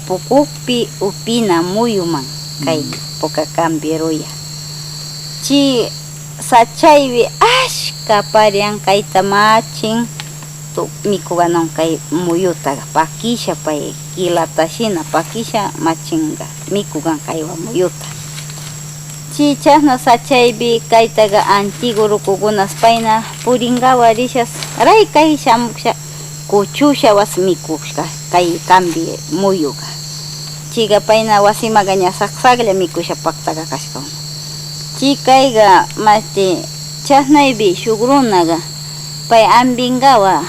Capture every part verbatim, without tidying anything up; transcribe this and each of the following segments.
Pukukpi upina muyuman kay puka kambiruya. Chi sachaywi ashka parian kayta machin tu-, mikuganon kay muyutaga pakisha pay kilata shina pakisha machinga mikugan kaywa muyuta. Chi chasna sachaypi kaytaga antiguo rukugunas payna puringawa rishas raykay shamuksha kuchushawas mikushka kay kambi muyuga. Chiga payna wasimagaña saksaglla mikusha paktaga kashkawan. Chi kayga masti chasnaypi shuk runaga pay ambingawa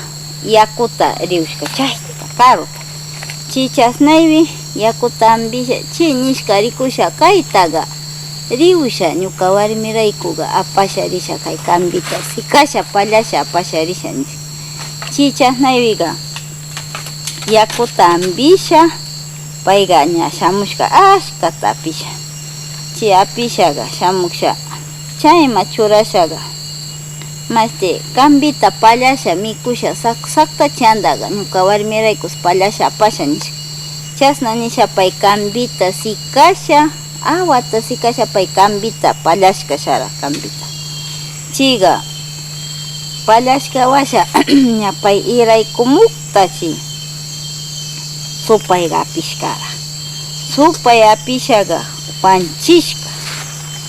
yakuta riushka chayta karuta. Chi chasnaypi yakuta ambisha chi nishka rikusha kaytaga riusha ñuka warmiraykuga apasha risha kay kambita sikasha pallasha apasha risha nishka. Chi chasnaypiga yakuta ambisha payga ña shamushka ashkata apisha. Chi apishaga shamuksha chayma churashaga masti kambita pallasha mikusha sak-, sakta chandaga ñuka warmiraykus pallasha apasha nishka. Chasna nisha pay kambita sikasha awata sikasha pay kambita pallashka shara kambita. Chiga pallashka washa ña pay iraykumukta chi supayga apishkara. Supay apishaga wanchishka.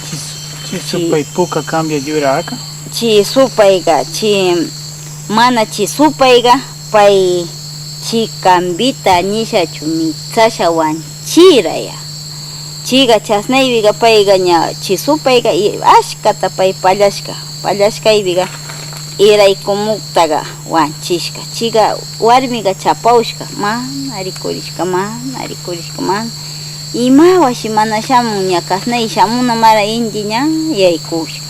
Chi su-, chi supay puka kambia yuraka. Chi supayga chi mana chi supayga pay chi kambita nishachu mitsasha wanchiraya. Chiga chasnaypiga payga ña chi supayga i-, ashkata pay pallashka, pallashkaypiga iraykumuktaga wanchishka. Chiga warmiga chapaushka, mana rikurishka, mana rikurishka, mana. Imawashi mana shamun ña kasnay shamuna mara inti ña yaykushka.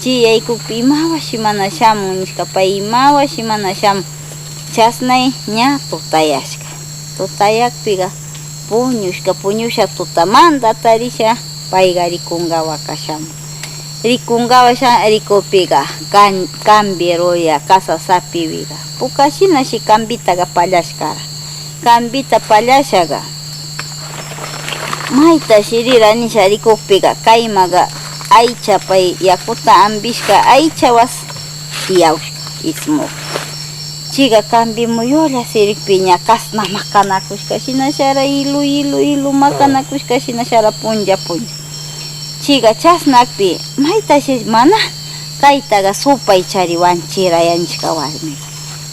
Chi yaykukpi imawashi mana shamun nishka pay imawashi mana shamun. Chasnay ña tutayashka. Tutayakpiga puñushka, puñusha tutamanta tarisha payga rikungawa kashamun. Rikungawa sha-, rikukpiga kan-, kambi ruya kasa sapipiga puka shinashi kambitaga pallashkara. Kambita pallashaga maytashi rira nisha rikukpiga kaymaga aycha pay yakuta ambishka aychawas tiyaushka ismuk. Chiga kambi muyulla sirikpi ña kasna makanakushka shinashara ilu, ilu, ilu makanakushka shinashara punlla, punlla. Chiga chasnakpi maytashi mana kaytaga supay chari wanchiraya nishka warmiga.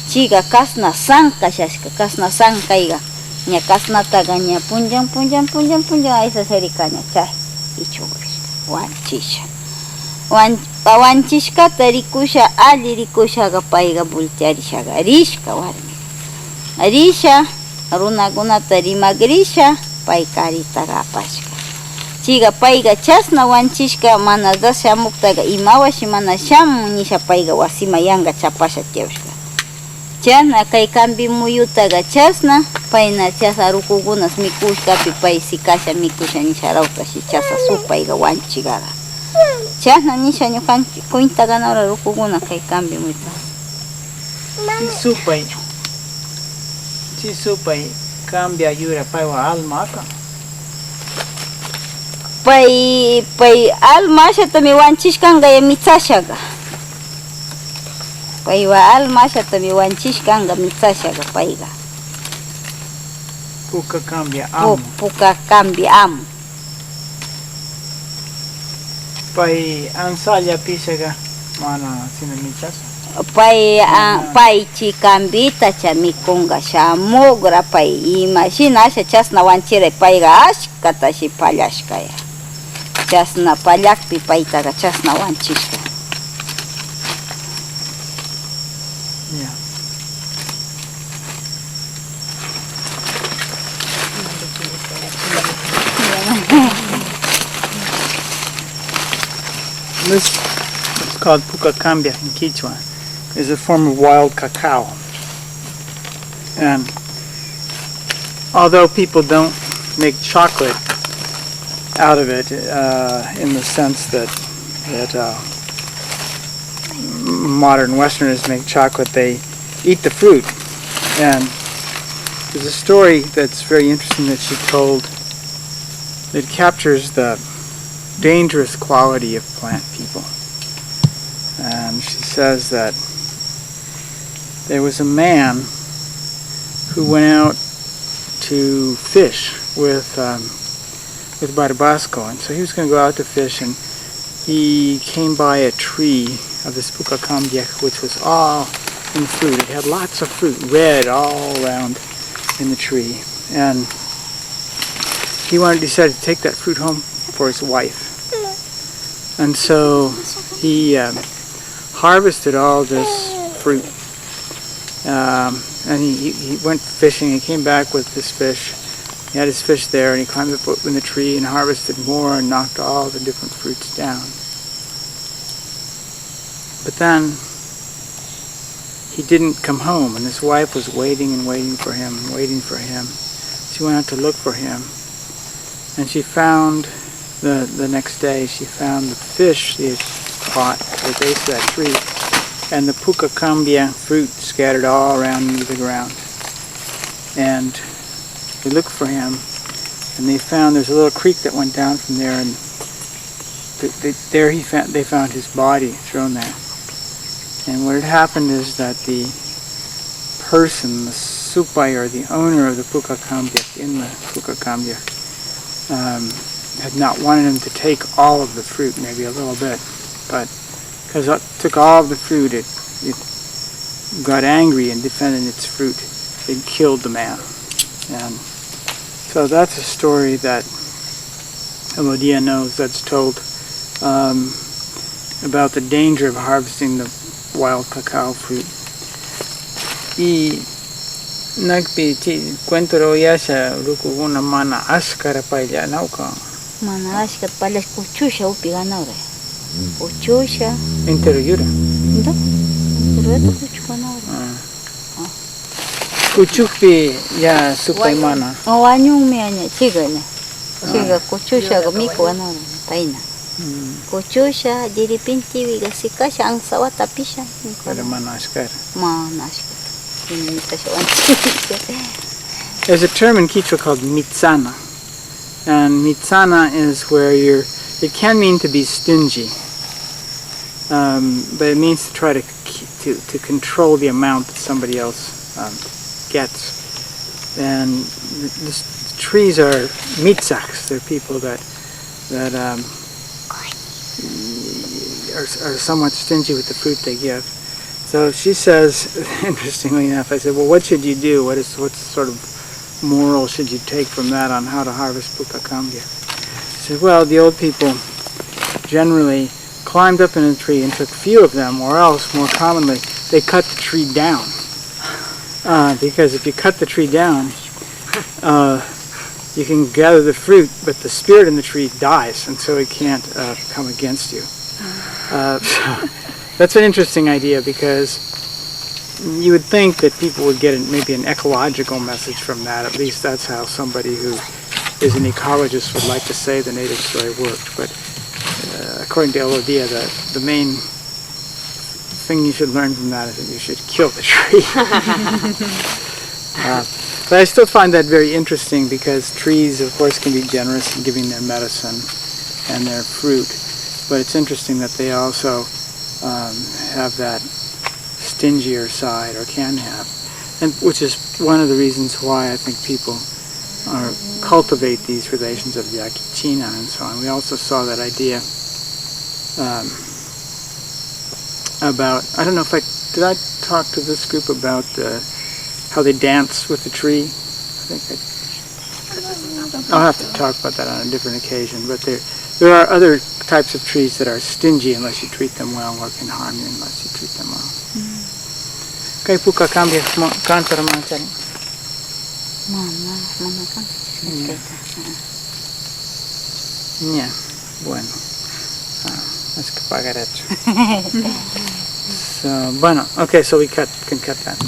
Chiga kasna sankashashka, kasna sankayga. Ña kasnataga ña punllan, punllan, punllan, punllan aysasharikaña chay ichugrisha, wanchisha. Wan-, wanchiscata rikusha, alli rikushaga payga voltearishaga rishka warmi. Risha, runagunata rimagrisha, pay caritaga apashka. Chiga payga chasna wanchisca mana das shamuktaga imawashi mana shamun nisha payga wasima yanga chapasha tiyaushka. Chasna kay kambi muyutaga chasna, payna chasna rukugunas mikushkapi pay sikasha mikusha nisha rawtashi chasna supayga wanchigara. Chasna nisha ñukanchi cuenta ganara rukuguna kay kambi muyuta. Chi supay, chi supay kambia yura paywa almaka. Pay, pay alma ashatami wanchishkanga ya mitsashaga. Paywa alma ashatami wanchishkanga mitsashaga payga. Puka kambia pu-, amu. Puka kambia amu. Pay ansalla pishaga mana sina mitsasha. Pay, a, mana. Pay chi kambita cha mikunga shamugra pay ima shina asha chasna wanchiray payga ash katashi pallashkaya. Chasna pallakpi paytaga chasna wanchishka. Ya. This is called puka kambia in Quechua. It's a form of wild cacao. And although people don't make chocolate out of it, uh, in the sense that, that, uh, modern Westerners make chocolate, they eat the fruit. And There's a story that's very interesting that she told that captures the dangerous quality of plant people. And she says that there was a man who went out to fish with, um, with Barbasco, and so he was gonna go out to fish, and he came by a tree of this Pucacambia, which was all in fruit. It had lots of fruit, red all around in the tree, and he wanted, decided to take that fruit home for his wife. And so he, um, harvested all this fruit. Um, and he, he, he went fishing. He came back with this fish. He had his fish there, and he climbed up in the tree and harvested more and knocked all the different fruits down. But then he didn't come home, and his wife was waiting and waiting for him and waiting for him. She went out to look for him, and she found the, the next day, she found the fish she had caught at the base of that tree, and the Pucacambia fruit scattered all around into the ground. And they looked for him, and they found there's a little creek that went down from there, and th- th- there he found, they found his body thrown there. And what had happened is that the person, the supay, or the owner of the Pucacambia, in the Pucacambia, um, had not wanted him to take all of the fruit, maybe a little bit, but because it took all of the fruit, it, it got angry and defended its fruit. It killed the man. And so that's a story that Alodia knows, that's told, um, about the danger of harvesting the wild cacao fruit. Y nakpi chi cuento uyasha rukukuna mana ashkara paylla nawka. Mana ashkata paylla kuchusha upi ganawra. Kuchusha. Entero yura. Ndo. Entero kuchu ganawra. Ah. Kuchukpi ya supay mana. Wañunmi aña, chigaña. Chiga kuchusha miku ganawra, payna. Kuchusha, de repente wiga sikasha, ansawata pisha, miku. Pero mana ashkara. Mana ashkara. Tiene kasha. There's a term in Quechua called mitsana. And mitsana is where you're, it can mean to be stingy, um, but it means to try to, k- to, to control the amount that somebody else, um, gets. And th- this, trees are mitsaks. They're people that, that, um, are, are somewhat stingy with the fruit they give. So she says, interestingly enough, I said, "Well, what should you do? What is, what's sort of moral should you take from that on how to harvest Pucacambia?" She said, "Well, the old people generally climbed up in a tree and took few of them, or else, more commonly, they cut the tree down. Uh, because if you cut the tree down, uh, you can gather the fruit, but the spirit in the tree dies, and so it can't, uh, come against you." Uh, so that's an interesting idea, because you would think that people would get an, maybe an ecological message from that. At least that's how somebody who is an ecologist would like to say the native story worked. But, uh, according to Alodia, the, the main thing you should learn from that is that you should kill the tree. Uh, but I still find that very interesting, because trees, of course, can be generous in giving their medicine and their fruit. But it's interesting that they also, um, have that stingier side, or can have, and which is one of the reasons why I think people are, cultivate these relations of Yaqui China and so on. We also saw that idea, um, about, I don't know if I, did I talk to this group about, uh, how they dance with the tree? I think I, I'll have to talk about that on a different occasion, but there, there are other types of trees that are stingy unless you treat them well, or can harm you unless you treat them well. Kay Pucacambia mo-, kantar manchari. Mana, mana kantar. Ña. Ña, bueno. Ah, es que pagaracho. So, bueno, okay, so we cut, can cut that.